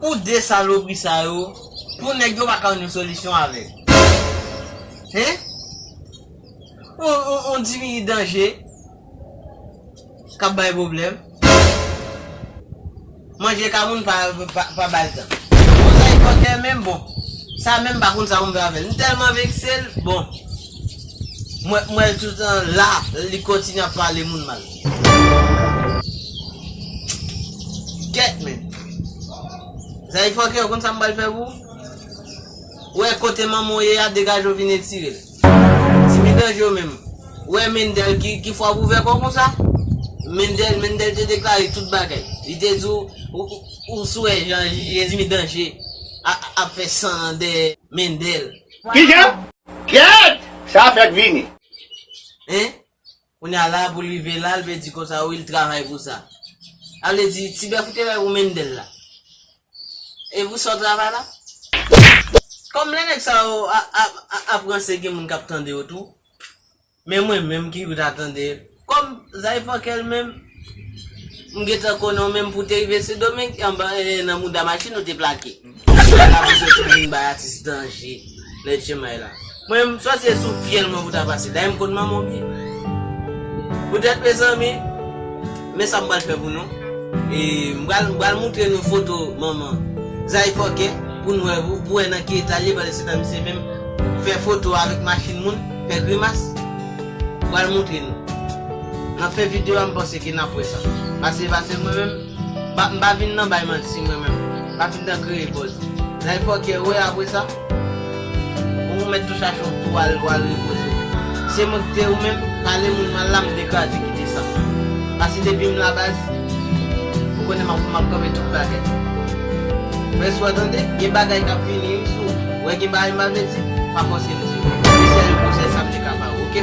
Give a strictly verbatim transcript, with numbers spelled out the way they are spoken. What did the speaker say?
Pou de salopri sa yo, pou nèg yo pa ka jwenn yon solisyon avè l. Hen? On, on, on dimi danje k ap bay pwoblèm. Manje ka moun pa, pa, pa ba l tan. Bon, sa e fòkè menm, bon. Sa menm pa konn sa pou m fè avè l. M tèlman vekse l, bon. Mwen, mwen toutan la, li kontinye ap pale moun mal. Kèt men. Sa e fòkè, ou konn sa m pral fè pou ou? Ou wè kote manman w ye a, degaje w vin etire l. Dimi danje w menm. Ou wè Mendel ki, ki fwa w ouvè kò w konsa? Mendel, Mendel te deklare tout bagay. Li te di w, ou, ou, ou sou wè jan Jezmi danje a, a, ap fè san dèyè Mendel. Kijan? Kèt! Sa fèk vini. Hein? Kounye a la, pou l rive la, l vle di konsa, wi, l travay pou sa. A vle di, ti bèf ou te bay pou Mendel la. E pou sa w travay la? Kòm lè nèg sa yo a, a, a, ap ranse, gen moun k ap tande yo tou. Men mwen menm ki pou ta tande. Kòm Zay Fòkè l menm, m gentan konnen w menm pou te rive Sendomeng, anba, eh, nan mouda machin ou te plake. Lè la pou soti vin bay atis danje nan etchemay la. Mwen, m sòti e sou fyèl mwen pou ta pase. Dayè m konn manman w byen. Poutèt, mezanmi, men sa m pral fè pou nou. E m pral, m pral moutre nou foto manman Zay Fòkè pou nou wè, pou, pou wè nan ki eta l ye, paske se ta misye menm fè foto avèk machin moun, fè grimas. M pral moutre nou. Nan fen videyo a, m panse ke n ap wè sa. Pase, pase mwen menm, M pa, m pa vin nan bay manti mwen menm. M pa vin nan kreye buzz. Zay Fòkè, ou wè apre sa, ou mèt tou chache yon tou al, ou al repoze w. Se mwen ki te ou menm, pale moun mal la, m degaje kite sa. Pase depi m la baz, ou konnen m ap, m ap kanpe tout bagay. Mwen sou tande, gen bagay k ap vini wi sou ou. Ou wè gen bagay m pa vle di, pa fòse m di. Men sèl konsèy sa m te ka ba ou, oke?